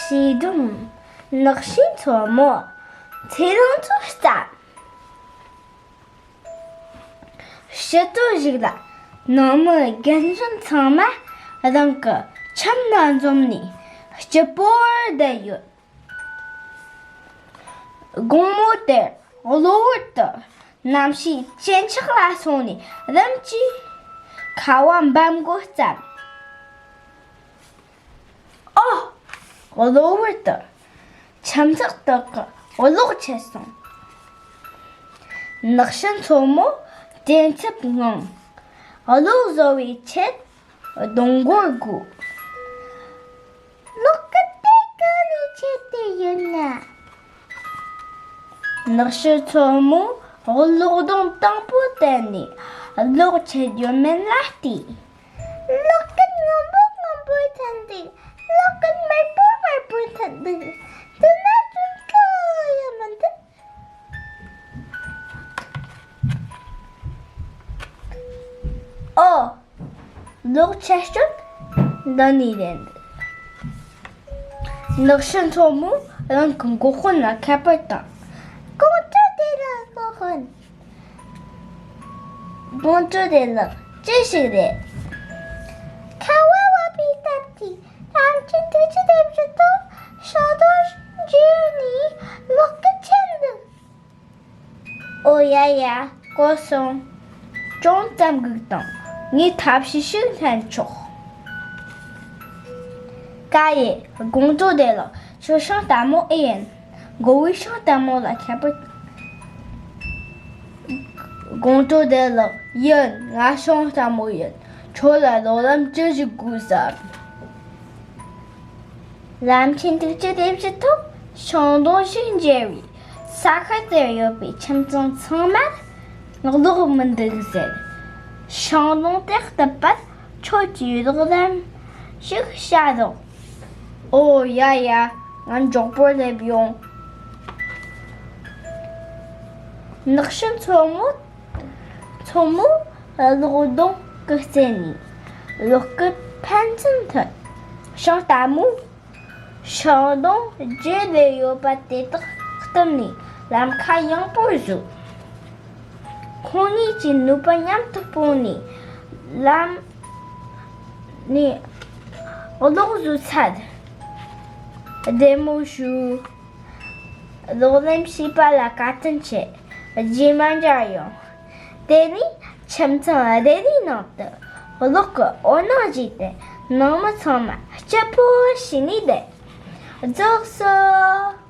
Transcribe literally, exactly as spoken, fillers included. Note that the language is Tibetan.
བྱིས་སྒྲུང་། ནགས་ཤིང་མཚོ་མོ། ཚེ་རིང་མཚོ་བརྩམས། ཕྱི་དྲོ་ཞིག་ལ་ནང་མི་རྒན་གཞོན་ཚང་མ་རང་གི་ཁྱིམ་ལ་འཛོམས་ནས་སྐྱིད་པོར་བསྡད་ཡོད། དགོང་མོ་དེར་གློ་བུར་དུ་གནམ་གཤིས་ཇེ་འཁྱག་ལ་སོང་ནས་རིམ་གྱིས་ཁ་བ་འབབ་འགོ་བརྩམས། ཨོ། གློ་བུར་དུ་ཁྱིམ་ཚང་དག་གི་གློག་ཆད་སོང་། ནགས་ཤིང་མཚོ་མོ་བྲེལ་འཚུབ་ངང་གློག་བཟོ་བའི་ཆེད་གདོང་མགོར་སྒུག་གློག་སྐུད་དེ་ག་ནས་ཆད་དེ་ཡོད་ན། ནགས་ཤིང་མཚོ་མོས་གློག་སྡོང་དང་པོ་བསྟན་ནས་གློག་ཆད་ཡོད་མེད་ལ་བལྟས། གློག་སྐུད་སྔོན་པོ་སྔོན་པོར་ཐོན་འདུག་གློག་སྐུད་དམར་པོ་དམར་པོར་ཐོན་འདུག་དེ་ན་ཅུང་ཀ་ཡང་མི་འདུག་ཨོ། གློག་ཆད་སྐྱོན་འདི་ནས་རེད། ནགས་ཤིང་མཚོ་མོས་རང་གི་མགོ་དཔོན་ལ་ཁ་པར་བཏང་། དགོང་དྲོ་བདེ་ལེགས་མགོ་དཔོན། དགོང་དྲོ་བདེ་ལེགས། ཅི་ཞིག་རེད། ཁ་བ་བབས་པའི་སྟབས་ཀྱིས་ལམ་ཆེན་དྲུག་ཅུ་རེ་བཞི་ཐོག་ཤིང་སྡོང་བརྗེས་ནས་གློག་སྐུད་ཆད་འདུག་ཨོ་ཡ་ཡ། གོ་སོང་། ཅུང་ཙམ་སྒུག་དང་། ངས་ཐབས་ཤེས་ཤིག་ལྷན་ཆོག་ཀ་ཡེ། དགོང་དྲོ་བདེ་ལེགས། ཁྱོད་ཤིང་རྟ་མོ་ཨེ་ཡིན། མགོ་བོས་ཤིང་རྟ་མོ་ལ་ཁ་པར། དགོང་དྲོ་བདེ་ལེགས། ཡིན། ང་ཤིང་རྟ་མོ་ཡིན། ཁྱོད་ལ་གློག་ལམ་ཅི་ཞིག་དགོས་སམ། ལམ་ཆེན་དྲུག་ཅུ་རེ་བཞི་ཐོག་ཤིང་སྡོང་ཞིག་མཇལ་བས། ས་ཁུལ་དེར་ཡོད་པའི་ཁྱིམ་ཚང་ཚང་མར་གློག་མི་འདུག་ཟེར། ཤིང་སྡོང་དེ་བཏུབ་པར་ཁྱོད་ཀྱིས་གློག་ལམ་ཞིག་བྱ་རོགས། ཨོ་ཡ་ཡ། ང་མགྱོགས་པོར་སླེབས་ཡོང་། ནགས་ཤིང་མཚོ་མོ། མཚོ་མོས་གློག་སྡོང་གི་རྩེ་ནས་གློག་སྐུད་ཕན་ཚུན་ཐོན། ཤིང་རྟ་མོས་ཤིང་སྡོང་བརྗེས་ལས་ཡོད་པ་དེ་དག་བཏུམས་ནས་ལམ་ཁ་ཡངས་པོར་བཟོས། ཁོང་གཉིས་ཀྱིས་ནུས་པ་མཉམ་དུ་སྤུངས་ནས་ལམ་ནས་གློག་བཟོས་ཚར། བདེ་མོ་བཞུགས། གློག་ལམ་ཞེས་པ་ལ་བཀའ་དྲིན་ཆེ། རྗེས་མ་མཇལ་ཡོང་། དེ་ནས་ཁྱིམ་ཚང་རེ་རེའི་ནང་དུ་གློག་གི་འོད་སྣང་བཞད་དེ་ནང་མི་ཚང་མ་སྐྱིད་པོ་བྱས་ནས་བསྡད། རྫོགས་སོ།